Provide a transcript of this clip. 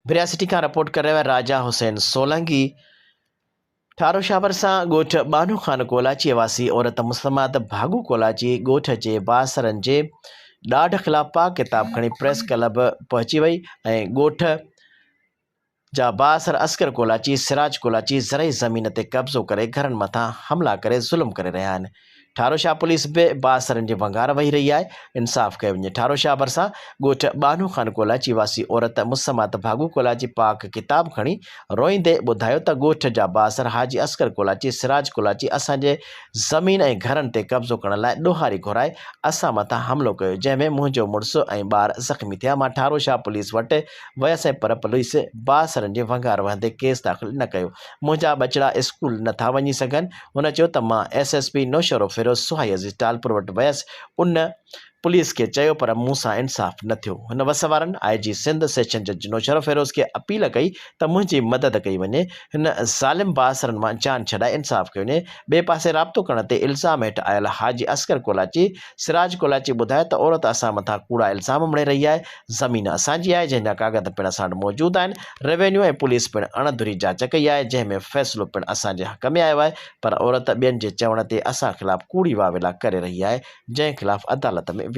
ڀريا city کان report ڪري رهيو آهي راجا حسين سولنگي. ٺاروشاه ڀرسان ڳوٺ ٻانهو خان ڪولاچي واسي عورت مسلمات ڀاڳو ڪولاچي ڳوٺ جي بااثرن جي ڏاڍ خلاف پاڪ ڪتاب کڻي پريس ڪلب پهچي وئي ۽ ڳوٺ جا بااثر اصغر ڪولاچي، سراج ڪولاچي زرعي زمين تي قبضو ڪري گهرن مٿان حملا ڪري ظلم ڪري رهيا آهن. ٺاروشاه پوليس به بااثرن جي ونگار وهي رهي آهي، انصاف ڪيو وڃي. ٺاروشاه ڀرسان ڳوٺ ٻانهو خان ڪولاچي واسي عورت مسمات ڀاڳو ڪولاچي پاڪ ڪتاب کڻي روئيندي ٻڌايو ته ڳوٺ جا بااثر حاجي اصغر ڪولاچي، سراج ڪولاچي اسان جي زمين ۽ گهرن تي قبضو ڪرڻ لاء ڏوهاري گهرائي اسان مٿان حملو ڪيو جنهن ۾ منهنجو مڙس ۽ ٻار زخمي ٿيا مان ٺاروشاه پوليس وٽ ويس ۽ پر پوليس بااثرن جي ونگار وهندي ڪيس داخل نه ڪيو منهنجا ٻچڙا اسڪول نه ٿا وڃي سگهن هن چيو ته مان S S P Naushahro Feroze Sohai Aziz Talpur وٽ ويس ان پوليس کي چيو پر مون سان انصاف نه ٿيو. هن وس وارن آء جي سنڌ سيشن جج نوشهروفيروز کي اپيل ڪئي ته منهنجي مدد ڪئي وڃي هن ظالم بااثرن مان جان ڇڏائي انصاف ڪيو وڃي. ٻئي پاسي رابطو ڪرڻ تي الزام هيٺ آيل حاجي اصغر ڪولاچي، سراج ڪولاچي ٻڌايو ته عورت اسان مٿان ڪوڙا الزام مڙهي رهي آهي، زمين اسان جي آهي جنهن جا ڪاغذ پڻ اسان وٽ موجود آهن، روينيو ۽ پوليس پڻ اڻ ڌري جاچ ڪئي آهي جنهن ۾ فيصلو پڻ اسان جي حق ۾ آيو آهي پر عورت ٻين جي چوڻ تي اسان خلاف ڪوڙي واويلا ڪري رهي آهي جنهن خلاف عدالت ۾ وينداسين.